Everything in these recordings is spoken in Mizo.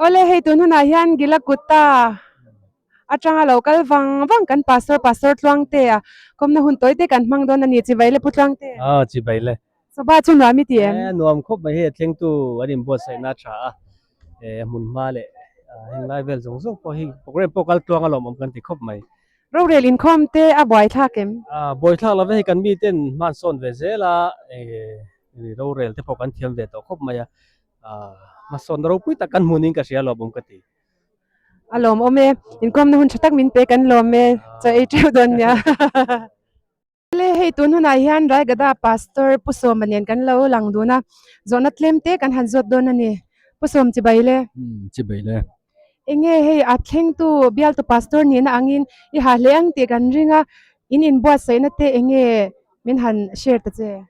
Awle hei tun hunah hian Gilakutta atanga lo kal vang vang kan Pastor Pastor Tluangtea kawmna hun tawi te kan hmang dawn a ni Chibai le Pu Tluangte. Aw chibai le. Soba chu nuam i ti em? E nuam khawp mai hei a thlengtu an inbuatsaihna a tha a, e hmun hma leh heng lai vel zawng zawng pawh hi program pawh kal tluang a lawmawm kan ti khawp mai. Rorel inkhawm te a buaithlak em? A buaithlak lova hei kan miten hman sawn ve zel a, e rorel te pawh kan thiam ve tawh khawp mai a. Hmasawnna ropui tak kan hmunin ka hria lawmawm ka ti. A lawmawm e, inkawmna hun tha tak min pe kan lawm e, chaw ei teuh dawn nia. Le hei tun hunah hian Raigada Pastor Pu Sawma nen kan lo lang dun a, zawhna tlem te kan han zawt dawn a ni. Pu Sawm chibai le. Chibai le. Enge hei a thlengtu bialtu Pastor nihna angin i ha hle ang tih kan ring a, in inbuatsaihna te enge min han share ta che?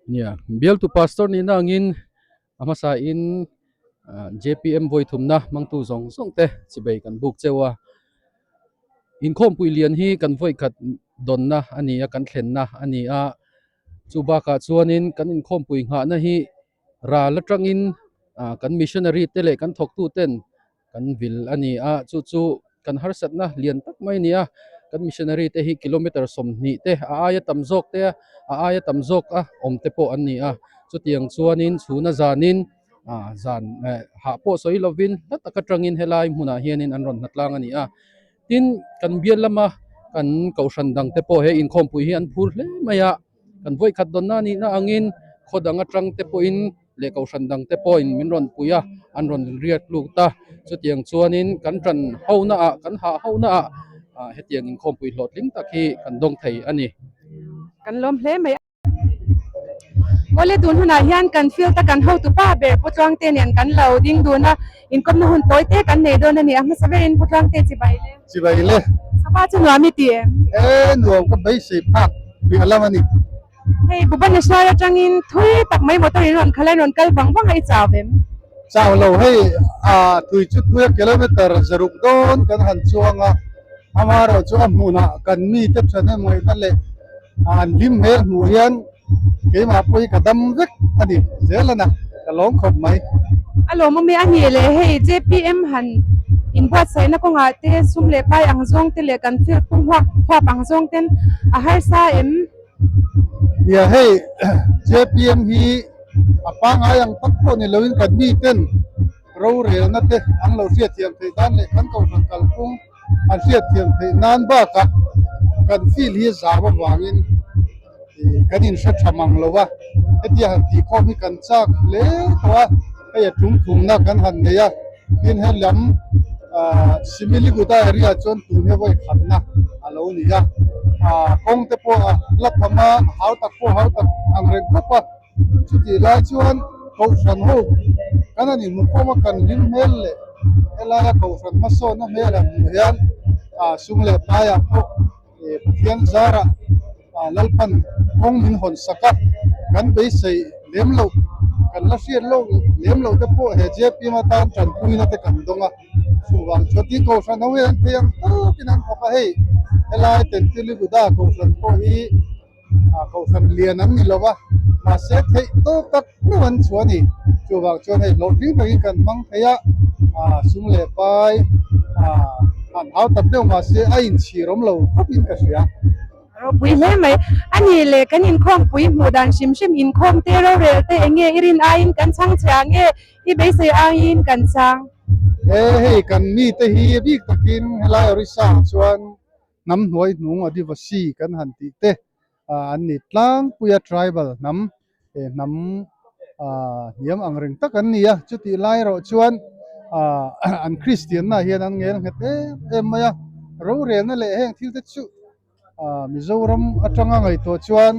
Nia, bialtu pastor nihna angin a hmasain JPM vawi thumna hmangtu zawng zawng te chibei kan buk cheu a. Inkhawmpui lian hi kan vawi khat dawnna a ni a, kan thlenna a ni a. Chu bakah chuanin kan inkhawmpui nghahna hi ral atangin kan missionary te leh kan thawktu ten Kan vil a ni a, chu chu kan harsatna lian tak mai a ni a, kan missionary te hi kilometer 20 te a aia tam zawk te a aia tam zawk a awm te pawh an ni a, chutiang chuanin chhuna zanin ah zan eh hah pawh sawi lovin hla tak atangin helai hmunah hianin an rawn hnatlang a ni a, tin kan bial lama kan kohhran dang te pawh he inkhawmpui hi an phur hle mai a, kan vawikhat dawnna a nihna angin khaw dang atang te pawhin leh kohhran dang te pawhin min rawn pui a, an rawn riat lut a, chutiang chuanin kan ṭan ho naah kan hah ho naah ah hetiang inkhawmpui hlawhtling tak hi kan dawng thei a ni. Kan lawm hle mai. Awle tun hunah hian kan field a kan hotu pa ber Pu Tluangte nen kan lo ding dun a, inkawmna hun tawi te kan nei dawn a ni. A hmasa berin Pu Tluangte chibai le. Chibai le. Sapa chu nuam i ti em? E nuam ka beisei phak piah lam a ni. Hei Bhubaneswar atangin thui tak mai motor in rawn khalh a, in rawn kal vang vang a i chau em? Chau lo hei ah tui chu tui a kilometer zaruk dawn kan han chuang a, amaherawh chu a hmunah kan mite thahnem ngaihna leh an hlim hmel hmuh hian keimah pawh hi ka dam vek a ni zel a na, ka lawm khawp mai. A lawmawm e a ni leh hei JPM han inbuatsaihna kawngah te sum leh pai ang zawng te leh kan thil pum huak huap ang zawng ten a harsa em? Nia hei JPM hi a pangngai ang tak pawh ni loin kan miten rorelna te an lo hriatthiam theih nan leh kan kohhran kalphung an hriatthiam theih nan bakah kan field hi zau avangin kan inhre tha mang lo a, hetia han tih khawm hi kan chak hle tawh a, hei a tum thumna kan han nei a, tin he lam ah Similigudha area chuan tun hi vawi khatna a lo ni a, ah kawng te pawh a la tham a, hau tak pawh hau tak ang reng khawp a, chutih lai chuan kohhran ho kan han inhmukhawm a, kan hlim hmel leh helaia kohhran hmasawnna hmel han hmuh hian ah sum leh paiah pawh Pathian zarah Lalpan kawng min hawn sak a, kan beisei lem loh, kan la hriat loh lem loh te pawh he JPM atan tanpuina te kan dawng a, chuvang chuan tin Kohhran ho hian an thei ang takin an thawk a, hei helai Tentilibuda Kohhran pawh hi Kohhran lian an ni lo a, mahse theih tawk tak meuh an chhuah a ni. Chuvang chuan hei hlawhtling takin kan hmang thei a, sum leh pai han hau tak deuh mahse a inchhir awm lo khawpin ka hria. Ropui hle mai. A ni le, kan inkhawmpui hmuh dan hrim hrim inkhawm te rorel te eng nge i rin aiin kan chhang chhe ang nge i beisei aiin kan chhang? He hei kan mite hi bik takin helai Orissa ah chuan hnam hnuai hnung Adivasi kan han tih te an ni tlangpui a tribal hnam eh hnam ah hniam ang reng tak an ni a chutih lai erawh chuan ah an Kristian na hian an ngel nghet em em mai a rorelna leh heng thil te chu ah Mizoram atanga ngaihtuah chuan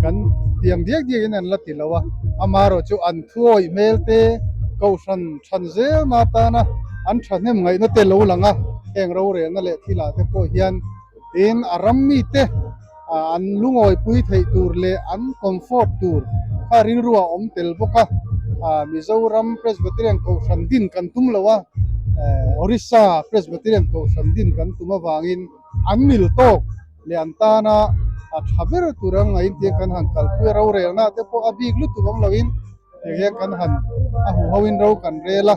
kan tiang diak diak in an la ti lo a amaherawh chu an thuawih hmel te kohhran than zel na atana an thahnem ngaihna te lo lang a heng rorelna leh thil ah te pawh hian tin a ram mite ah an lungawipui theih tur leh an comfort tur kha rilru a awm tel bawk a ah Mizoram Presbyterian kohhran din kan tum lo a eh Orissa Presbyterian kohhran din kan tum avangin an mil tawk leh an tana a tha ber tur ang a intia kan han kalpui a rorelna te pawh a bik lutuk awm loin. Hei hian kan han a huho in ro kan rel a,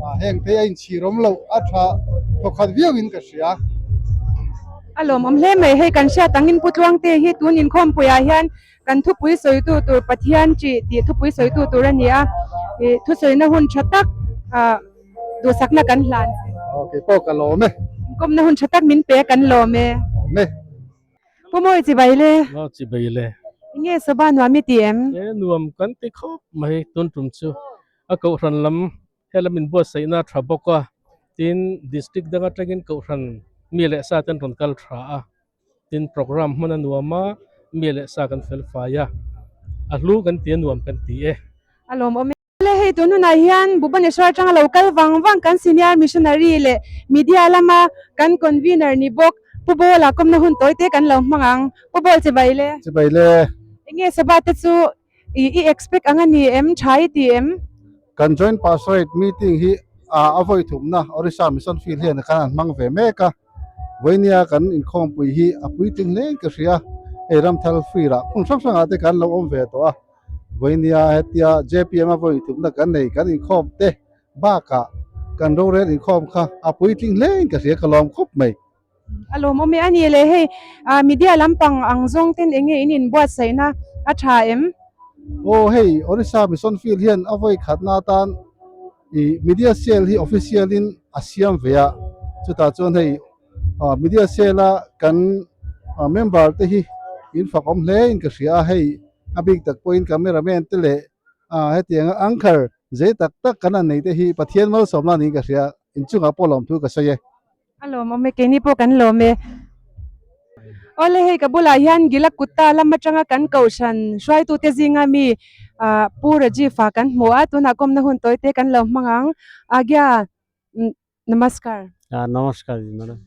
Heng te a inchhirawm loh a tha thawkhat viauin ka hria. A lawmawm hle mai. Hei kan hriat angin Pu Tluangte hi tun inkhawmpuiah hian kan thupui sawitu tur Pathian ṭih tih thupui sawitu tur a ni a. Ih thusawina hun tha tak ah duhsakna kan hlan che. Aw keipawh ka lawm e. Inkawmna hun tha tak min pe a kan lawm e. Lawm e. Pu Mawi chibai le. Maw chibai le. Enge soba nuam i ti em? E nuam kan ti khawp mai tun tum chu a kohhran lam helam in buatsaihna a tha bawk a, tin district dang atangin kohhran mi leh sa ten rawn kal tha a, tin program hman a nuam a, mi leh sa kan fel fai a, a hlu kan ti a nuam kan ti e. A lawmawm e. Le hei tun hunah hian Bhubaneswar atanga lo kal vang vang kan senior missionary leh media lama kan convener ni bawk Pu Bawla kawmna hun tawi te kan lo hmang ang. Pu Bawl chibai le. Chibai le. Enge sabha te chu i i expect ang a ni em? Tha i ti em? Kan joint pastorate meeting hi a vawi thumna Orissa Mission Field hian khan an hmang ve mek a, vawinia kan inkhawmpui hi a puitling hle in ka hria, hei Ramthal Field ah hmun hrang hrangah te kan lo awm ve tawh a, vawinia hetia JPM a vawi thumna kan nei kan inkhawm te bakah kan rorel inkhawm kha a puitling hle in ka hria ka lawm khawp mai. A lawmawm e a ni le hei media lampang ang zawng ten enge in inbuatsaihna a tha em? Aw hei Orissa Mission Field hian a vawi khatna atan ih media cell hi official in a siam ve a, chutah chuan hei media cell a kan member te hi in fak awm hle in ka hria a, hei a bik tak pawhin cameraman te leh hetianga anchor zei tak tak kan han nei te hi Pathian malsawmna niin ka hria, inchungah pawh lawmthu ka sawi e. A lawmawm e, keini pawh kan lawm e. Awle hei ka bulah hian Gila Kutta lam atanga kan kohhran hruaitute zinga mi ah Pu Rajiv a kan hmu a, tunah kawmna hun tawi te kan lo hmang ang. Agya Namaskar. Ah namaskar ji madam.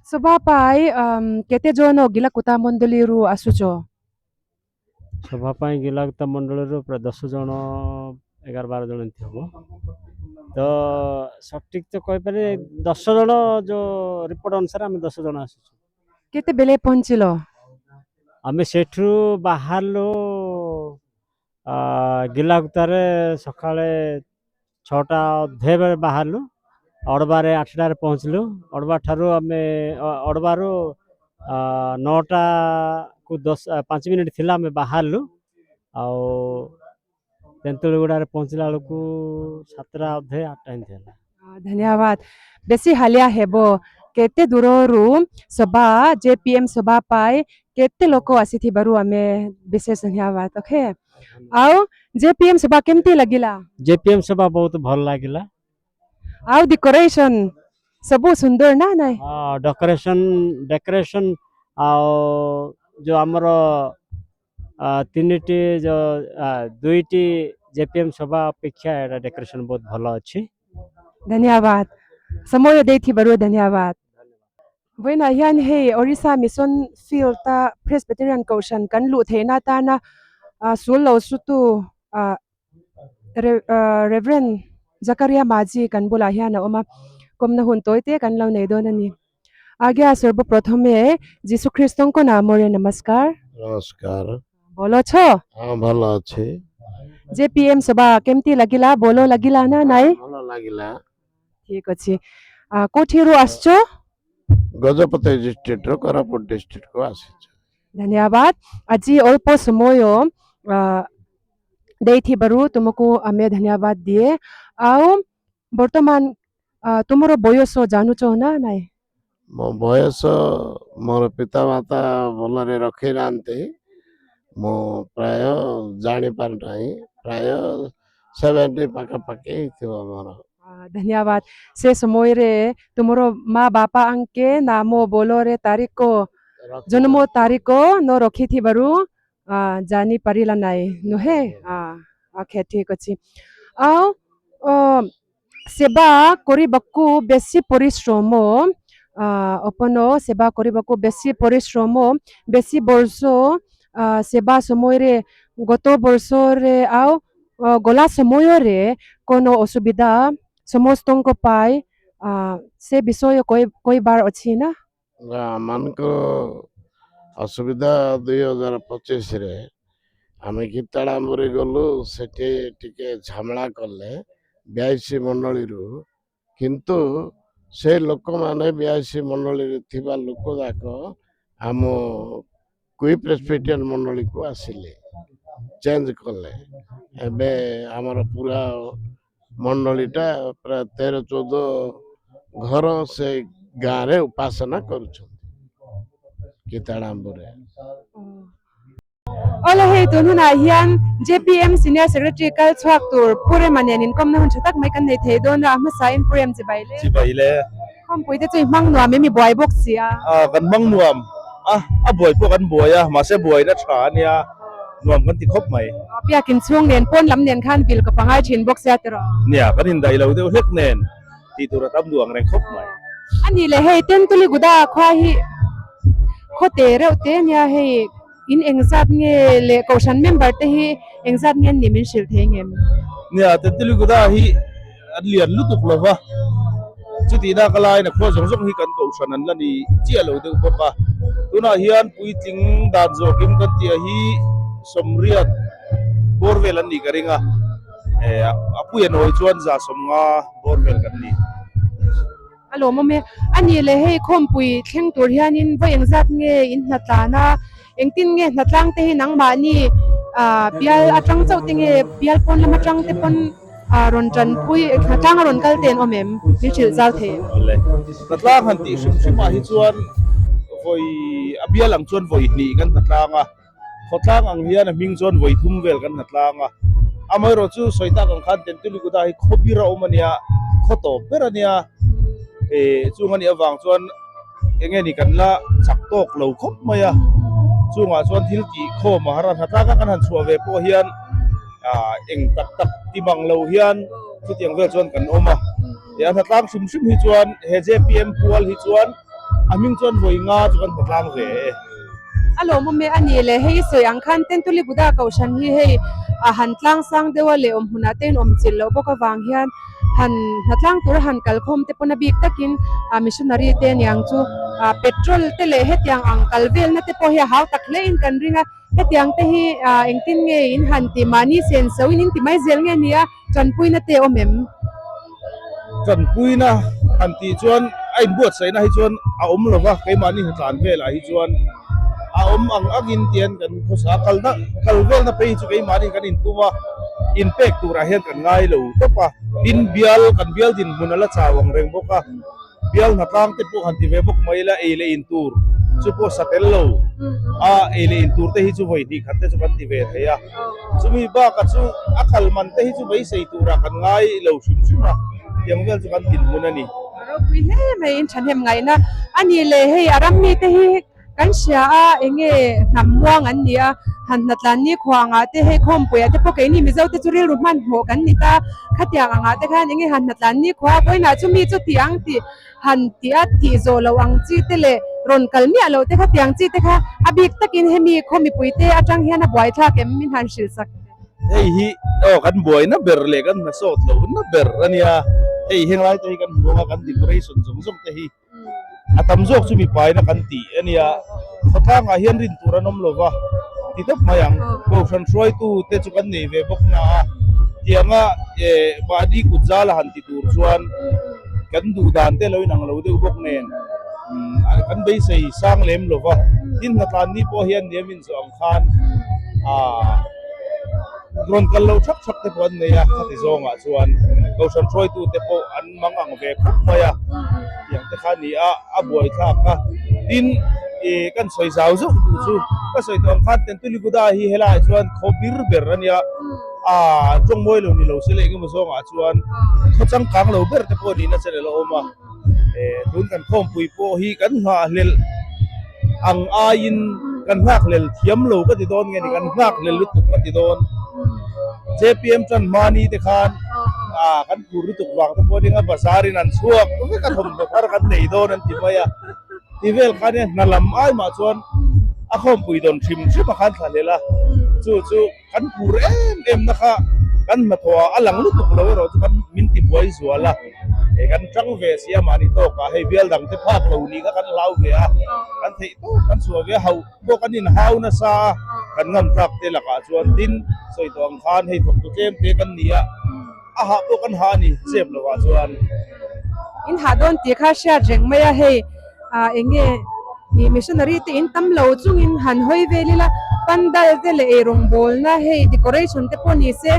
Soba pai kete jono Gila Kutta Mondali ru asucho. ସଭା ପାଇଁ ଗିଲାଗୁତା ମଣ୍ଡଳୀରୁ ପ୍ରାୟ ଦଶ ଜଣ ଏଗାର ବାର ଜଣ ଏମିତି ହେବ ତ ସଠିକ୍ ତ କହିପାରି ଦଶ ଜଣ ଯେଉଁ ରିପୋର୍ଟ ଅନୁସାରେ ଆମେ ଦଶ ଜଣ ଆସିଛୁ। କେତେବେଳେ ପହଞ୍ଚିଲ? ଆମେ ସେଠୁ ବାହାରିଲୁ ଗିଲାଗୁତାରେ ସକାଳେ ଛଅଟା ଅଧେ ବେଳେ ବାହାରିଲୁ, ଅଡ଼ବାରେ ଆଠଟାରେ ପହଞ୍ଚିଲୁ। ଅଡ଼ବା ଠାରୁ ଆମେ ଅଡ଼ବାରୁ ନଅଟାକୁ ଦଶ ପାଞ୍ଚ ମିନିଟ୍ ଥିଲା ଆମେ ବାହାରିଲୁ, ଆଉ ତେନ୍ତୁଳିଗୁଡ଼ାରେ ପହଞ୍ଚିଲା ବେଳକୁ ସାତଟା ଅଧେ ଆଠଟା ଏମିତି ହେଲା। ଧନ୍ୟବାଦ। ବେଶୀ ହାଲିଆ ହେବ କେତେ ଦୂରରୁ ସଭା J P M ସଭା ପାଇ କେତେ ଲୋକ ଆସିଥିବାରୁ ଆମେ ବିଶେଷ ଧନ୍ୟବାଦ। ଓକେ, ଆଉ J P M ସଭା କେମିତି ଲାଗିଲା? J P M ସଭା ବହୁତ ଭଲ ଲାଗିଲା। ଆଉ ଡେକୋରେସନ ସବୁ ସୁନ୍ଦର ନା ନାଇଁ? ହଁ, ଡେକୋରେସନ ଡେକୋରେସନ ଆଉ ଯେଉଁ ଆମର ତିନିଟି ଯେଉଁ ଦୁଇଟି J P M ସଭା ଅପେକ୍ଷା ଏଇଟା ଡେକୋରେସନ ବହୁତ ଭଲ ଅଛି। ଧନ୍ୟବାଦ, ସମୟ ଦେଇଥିବାରୁ ଧନ୍ୟବାଦ। Vawiinah hian hei Orissa Mission Field a Presbyterian Kohhran kan luh theihna atana sul lo sutu Reverend Zakaria Maji kan bulah hian a awm a, kawmna hun tawi te kan lo nei dawn a ni. Agya Sarva Prathame Jisu Khristongko namore namaskar. ନମସ୍କାର। ଭଲ ଅଛ? ହଁ ଭଲ ଅଛି। JPM ସଭା କେମିତି ଲାଗିଲା? ଭଲ ଲାଗିଲା ନା ନାଇଁ? ଭଲ ଲାଗିଲା। ଠିକ ଅଛି। କୋଉଠିରୁ ଆସିଛ? ଗଜପତି ଡିଷ୍ଟ୍ରିକ୍ଟରୁ କୋରାପୁଟ ଡିଷ୍ଟ୍ରିକ୍ଟକୁ ଆସିଛୁ। ଧନ୍ୟବାଦ। ଆଜି ଅଳ୍ପ ସମୟ ଦେଇଥିବାରୁ ତୁମକୁ ଆମେ ଧନ୍ୟବାଦ ଦିଏ। ଆଉ ବର୍ତ୍ତମାନ ତୁମର ବୟସ ଜାଣୁଛ ନା ନାଇଁ? ମୋ ବୟସ ମୋର ପିତାମାତା ଭଲରେ ରଖିନାହାନ୍ତି, ମୁଁ ପ୍ରାୟ ଜାଣିପାରୁନାହିଁ, ପ୍ରାୟ ସେଭେଣ୍ଟି ପାଖାପାଖି ହେଇଥିବ ମୋର। ଧନ୍ୟବାଦ। ସେ ସମୟରେ ତୁମର ମା ବାପା ଆଙ୍କେ ନାମ ବୋଲରେ ତାରିଖ ଜନ୍ମ ତାରିଖ ନ ରଖିଥିବାରୁ ଜାଣିପାରିଲା ନାହିଁ ନୁହେଁ? ଓକେ ଠିକ ଅଛି। ଆଉ ସେବା କରିବାକୁ ବେଶୀ ପରିଶ୍ରମ ଅପନ ସେବା କରିବାକୁ ବେଶୀ ପରିଶ୍ରମ ବେଶୀ ବର୍ଷ ସେବା ସମୟରେ ଗତ ବର୍ଷରେ ଆଉ ଗଲା ସମୟରେ କ'ଣ ଅସୁବିଧା ସମସ୍ତଙ୍କ ପାଇଁ ସେ ବିଷୟ କହିବାର ଅଛି ନା? ଆମମାନଙ୍କର ଅସୁବିଧା 2025ରେ ଆମେ ଗୀତାଳାମ୍ବୁରି ଗଲୁ, ସେଠି ଟିକେ ଝାମେଲା କଲେ, 22 ମଣ୍ଡଳୀରୁ କିନ୍ତୁ ସେ ଲୋକମାନେ 22 ମଣ୍ଡଳୀରେ ଥିବା ଲୋକ ଯାକ ଆମ କୁଇ ପ୍ରେସବିଟେରିଆନ ମଣ୍ଡଳୀକୁ ଆସିଲେ, ଚେଞ୍ଜ କଲେ। ଏବେ ଆମର ପୁରା ମଣ୍ଡଳୀଟା ପ୍ରାୟ 13 14 ଘର ସେ ଗାଁରେ ଉପାସନା କରୁଛନ୍ତି କିତାଡ଼ାମ୍ବୁରେ। Awle hei tun hunah hian JPM Senior Secretary kal chhuak tur Pu Rema nen inkawmna hun tha tak mai kan nei thei dawn a, a hmasain Pu Rem chibai le. Chibai le. Khawmpui te chu i hmang nuam em i buai bawk si a? A kan hmang nuam a, a buai pawh kan buai a, mahse buaina tha a nia, nuam kan ti khawp mai. Biakin chhung nen pawn lam nen khan vil ka pangai thin bawk sia tiraw? Nia, kan indaih lo deuh hlek nen tih tur a tam duh ang reng khawp mai. A nih leh hei Tentuliguda khua hi khaw te reuh te nia hei In engzat nge leh kohhran member te hi engzat nge an nih min hrilh thei ngem? Nia, Tentuliguda hi an lian lutuk lo va, chutihna ka lain a khua zawng zawng hi kan kohhran an la ni chiah lo deuh bawk a. Tunah hian puitling dan zawhkim kan tih hi 80 bawr vel an nih ka ring a, a puia nawi chuan 150 bawr vel kan ni. A lawmawm e. A nih leh hei khawmpui thleng tur hianin vawi engzat nge in hnatlan a, engtin nge hnatlang te hi nangmahni bial atang chauh te nge bial pawn lam atang te pawn rawn tanpui hnatlang a rawn kal te an awm em? Min hrilh zau thei em? Awle. Hnatlang han tih hrim hrim ah hi chuan vawi a bial ang chuan vawi hnih kan hnatlang a, khawtlang ang hian a hming chuan vawi thum vel kan hnatlang a, amaherawh chu sawi tak ang khan Tentuliguda hi khaw bir a awm a nia, khaw tawp ber a nia, eh chung a nih avang chuan eng nge ni kan la chak tawk lo khawp mai a, chungah chuan thil tih khawm a har a, hnatlang a kan han chhuah ve pawh hian ah eng tak tak ti mang lo hian chutiang vel chuan kan awm a, eh a hnatlang hrim hrim hi chuan he JPM pual hi chuan a hming chuan vawi nga chu kan hnatlang ve e. A lawmawm e a ni le, hei i sawi ang khan Tentuli Buddha Kohhran hi hei a han tlang sang deuh a leh awm hmunah te in awm chilh loh bawk avang hian han hnatlang tura han kalkhawm te pawn a bik takin a missionary te aniang chu a petrol te leh hetiang ang kal velna te pawh hi a hau tak hle in kan ring a, hetiang te hi a engtin nge in han ti mahni sen so in in ti mai zel nge ni a tanpuina te awm em? Tanpuina han tih chuan a inbuatsaihna hi chuan a awm lo va, keimahni hnatlan velah hi chuan a awm ang angin tian kan khawsa a, kalna kal velna phei hi chu keimahni kan intum a, inpek turah hian kan ngai lo tawp a, tin bial kan bial dinhmun a la chau ang reng bawk a. Bial hnatlang te pawh han ti ve bawk mai ila ei leh in tur chu pawh sa tel lo a, ei leh in tur te hi chu vawi hnih khat te chu kan ti ve thei a, chumi bakah chu a kal man te hi chu beisei turah kan ngai lo hrim hrim a, tiang vel chu kan dinhmun a ni. A ropui hle mai in thahnem ngaihna a ni leh hei a ram mite hi Kan hria a, enge hnam muang an ni a, han hnatlan ni khuangah te hei khawmpuiah te pawh keini Mizo te chu rilru hmanhmawh kan ni ta, khatiang angah te khan enge han hnatlan ni khua a, vawiinah chu mi chu ti ang tih han tih a tih zawh loh ang chi te leh rawn kal miah loh te khatiang chi te kha a bik takin hemi khaw mipui te atang hian a buaithlak em min han hrilh sak. Hei hi aw kan buaina ber leh kan hnasawt lohna ber a nia, hei henglai te hi kan hmu ang a, kan decoration zawng zawng te hi. A tam zawk chu mipaina kan tih a nia, khawtlangah hian rin tur an awm lo va, ti tawp mai ang. Kohhran hruaitu te chu kan nei ve bawk na a, tianga eh mahni kut zala han ti tur chuan kan duh dan te lo inang lo deuh bawk nen kan beisei sang lem lo va, tin hnatlan ni pawh hian niam inzawh ang khan ah rawn kal lo thap thap te pawh an nei a, khati zawngah chuan kohhran hruaitu te pawh an. Mang ang ve khawp mai a, tiang te kha a ni a, a buai thlak a, tin ih kan sawi zau zauh duh chu ka sawi tawh ang khan Tentuliguda hi helaiah chuan khaw bir ber a nia, ah tawng mawi lo ni lo se leh engemaw zawngah chuan khaw changkang lo ber te pawh nihna channel a awm a, eh tun kan khawmpui pawh hi kan nghahhlelh ang aiin kan nghakhlel thiam lo ka ti dawn nge ni kan nghakhlel lutuk ka ti dawn JPM tan hmani te khan ah kan phur lutuk vang te pawh nia bazar in an chhuak vek a thawmhnaw thar kan nei dawn an ti mai a ti vel khan hian hna lam ai mah chuan a khawmpui dawn hrim hrim a khan thlahlel a chu chu kan phur em em na kha kan hnathawh ah a lang lutuk lo erawh chu kan min ti buai zual a eh kan tang ve si a mahni tawkah hei bial dang te phak lo nih kha kan hlau ve a kan theih tawp kan chhuah ve a hauh pawh kan inhau nasa a kan ngam tlak te lakah chuan tin sawi tawh ang khan hei thawktu tlem te kan ni a. a hah pawh kan hah a ni zep lovah chuan. In hah dawn tih kha hriat reng mai a, hei ah eng nge ih missionary te in tam lo chungin han hawi vel ila pandal te leh eirawngbawlna hei decoration te pawh ni se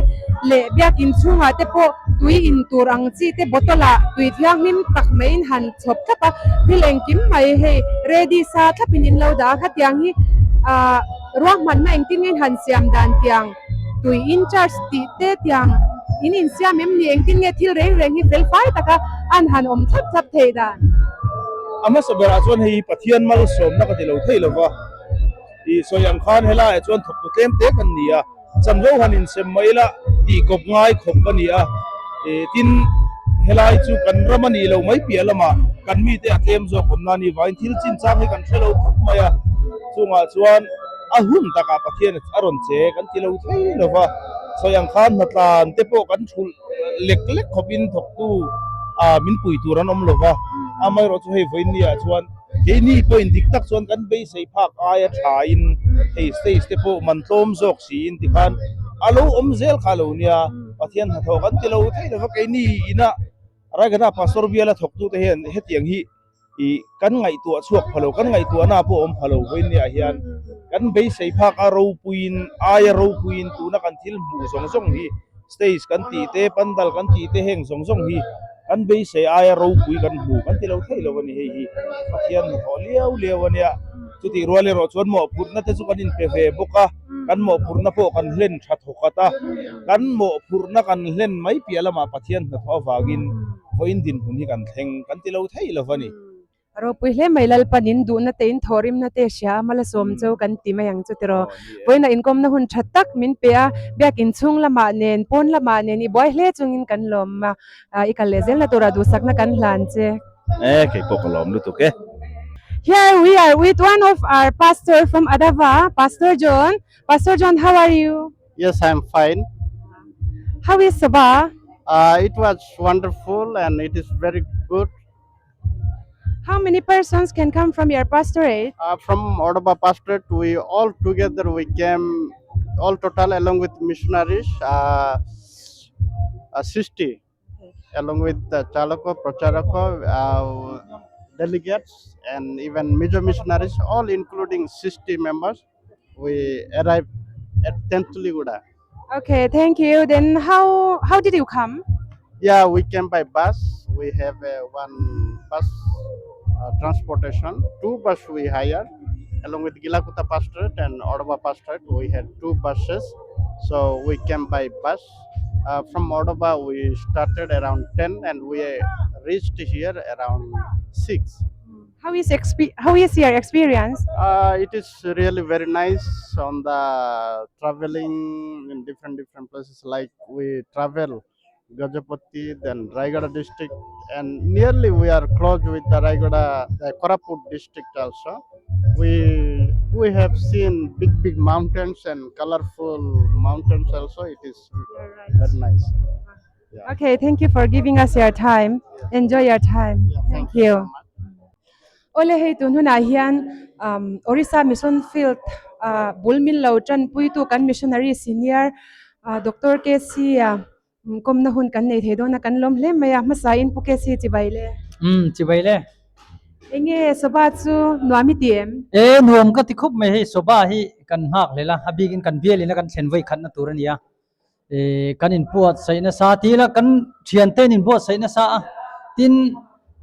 leh biakin chhungah te pawh tui in tur ang chi te bottle ah tui thianghlim tak maiin han chhawp thlap a, thil engkim mai hei ready sa thlapin in lo dah a, khatiang hi ah ruahmanna engtin nge han siam dan tiang. Tui in charge tih te tiang in insiam em ni? Engtin nge thil reng reng hi fel fai taka an han awm thlap thlap thei dan? A hmasa berah chuan hei Pathian malsawmna ka ti lo thei lova, i sawi ang khan helaiah chuan thawktu tlem te kan ni a, chanvo han insem mai ila tih kawp ngai khawp a ni a, tin helai chu kan ram a nih loh mai piah lamah kan mite a tlem zawk awmna a nih vangin thil chinchang hi kan hre lo khawp mai a, chungah chuan. A hun takah Pathian a rawn che kan ti lo thei lo va, sawi ang khan hnatlan te pawh kan thulh lek lek khawpin thawktu ah min pui tur an awm lo va, amaherawh chu hei vawiinniah chuan keini pawhin dik tak chuan kan beisei phak aia thain hei stage te pawh man tlawm zawk siin tikhan a lo awm zel kha lo nia, Pathian hnathawh kan ti lo thei lo va keini inah Raigada Pastor biala thawktute hian hetiang hi I kan ngaihtuah chhuak pha lo, kan ngaihtuahna pawh awm pha lo vawiinniah hian kan beisei phak a ropuiin aia ropuiin tuna kan thil hmuh zawng zawng hi stage kan tih te pandal kan tih te heng zawng zawng hi kan beisei aia ropui kan hmu kan ti lo thei lo a ni hei hi Pathian hnathawh liau liau a nia chutih rual erawh chuan mawhphurhna te chu kan inpe ve bawk a kan mawhphurhna pawh kan hlen tha thawkhat a kan mawhphurhna kan hlen mai piah lamah Pathian hnathawh avangin Vawiin dinhmun hi kan thleng kan ti lo thei lo va ni. Ropui hle mai Lalpan in duhna te in thawhrimna te hria a mala sawm chu kan ti mai ang chu tiraw. Vawiina inkawmna hun tha tak min pe a, biakin chhung lamah nen pawn lamah nen i buai hle chungin kan lawm a, i kal leh zelna turah duhsakna kan hlan che. E kei pawh ka lawm lutuk e. Here we are with one of our pastor from Adava, Pastor John. Pastor John, how are you? Yes, I am fine. How is Sabah? Uh, it was wonderful and it is very good. How many persons can come from your pastorate? Uh, from Odoba pastorate, we all together we came, all total along with missionaries, uh, uh, 60, along with the Chalako, Pracharako, uh, delegates, and even major missionaries, all including 60 members. We arrived at Tentuliguda. Okay, thank you. Then how how did you come? Yeah, we came by bus. We have uh, one bus uh, transportation, two bus we hired, along with Gilakuta Pastorate and Odoba Pastorate. We had two buses, so we came by bus. Uh, from Odoba, we started around 10 and we uh, reached here around 6. How is exp how is your experience? Uh, it is really very nice on the traveling in different different places. Like we travel Gajapati, then Raigada district, and nearly we are close with the Raigada, the Koraput district also. We we have seen big big mountains and colorful mountains also. It is very nice. Yeah. Okay, thank you for giving us your time. Enjoy your time. Yeah, thank you. Ole hei tun hunah hian um Orissa Mission Field ah bul min lo tanpuitu kan missionary senior ah Doctor KC ah kawmna hun kan nei thei dawn a kan lawm hle mai a hmasa in Pu KC chibai le. Umm chibai le. Enge soba chu nuam i ti em? E nuam ka ti khup mai hei soba hi kan nghak hlel a a bikin kan bialin a kan thlen vawi khatna tur a ni a. Kan inbuatsaih nasa ti ila kan thiante an inbuatsaih nasa a, tin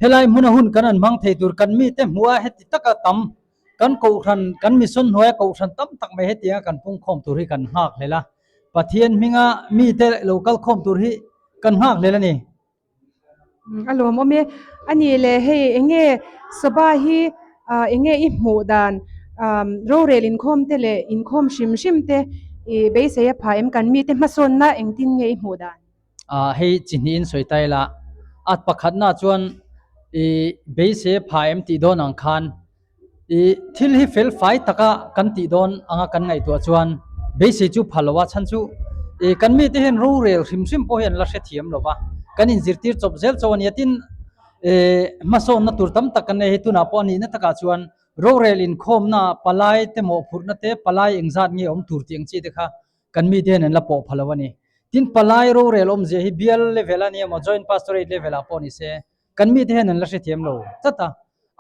helai hmuna hun kan an hmang thei tur kan mite hmuh a heti taka tam kan kohhran kan mission hnuaia kohhran tam tak mai hetianga kan pungkhawm tur hi kan nghak hlel a, Pathian hminga mite lo kalkhawm tur hi kan nghak hlel a ni. A lawmawm e. A nih leh hei eng nge soba hi eng nge i hmuh dan rorel inkhawm te leh inkhawm hrim hrim te i beisei a phah em kan mite hmasawnna engtin nge i hmuh dan? Hei chi hnihin sawi ta ila at pakhatna chuan i beisei a phah em tih dawn ang khan I thil hi fel fai taka kan tih dawn anga kan ngaihtuah chuan beisei chu pha lo a, chhan chu i kan mite hian rorel hrim hrim pawh hi an la hrethiam lo va, kan inzirtir chawp zel chauh a nia. Tin, i hmasawnna tur tam tak kan nei hei tunah pawh a nihna takah chuan rorel inkhawmna palai te mawhphurhna te palai engzat nge awm tur tih ang chi te kha kan mite hian an la pawh pha lo a ni. Tin palai rorel awmzia hi bial level a nia maw joint pastorate level ah pawh ni se kan mite hian an la hrethiam lo tlat a.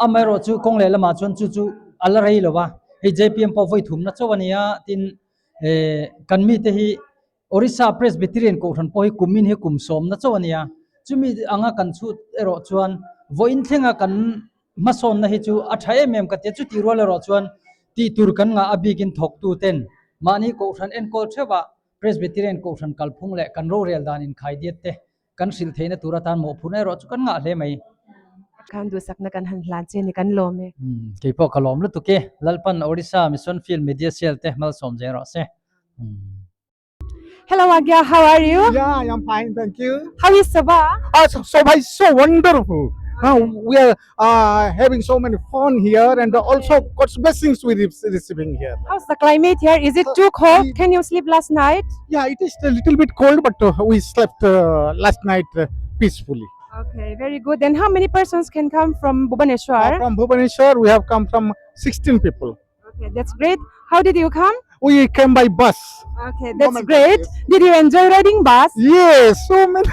Amaherawh chu kawng leh lamah chuan chu chu a la rei lo a, hei JPM pawh vawi thumna chauh a nia tin eh kan mite hi Orissa Presbyterian Kohhran pawh hi kumin hi kum sawmna chauh a nia. Chumi anga kan chhut erawh chuan vawiin thlenga kan hmasawnna hi chu a tha em em ka tia. Chutih rual erawh chuan tih tur kan ngah a bikin thawktu ten mahni Kohhran enkawl theuhah Presbyterian Kohhran kalphung leh kan rorel dan inkhaidiat te kan hrilh theihna tur atan mawhphurhna erawh chu kan ngah hle mai. Khan duhsakna kan han hlan che ni kan lawm e. Kei pawh ka lawm lutuk e. Lalpan Orissa Mission Field Media Cell te malsawm zel rawh se. Hello Agya, how are you? Yeah, I am fine, thank you. How is Sabha? Ah, so, Sobha is so wonderful. We are having so many fun here and also God's blessings we are receiving here. How's the climate here? Is it too cold? Can you sleep last night? Yeah, it is a little bit cold, but we slept last night peacefully. Okay, very good. Then how many persons can come from Bhubaneswar? From Bhubaneswar, we have come from 16 people. Okay, that's great. How did you come? We came by bus. Okay, that's Government great. bus, Did you enjoy riding bus? Yes, so many,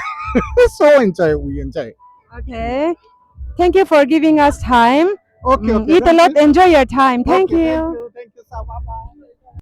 so enjoy, we enjoy. Okay. Thank you for giving us time. Okay, okay. Eat a thank lot, you. enjoy your time. Thank Okay, you. Thank you, thank you, sir. Bye-bye.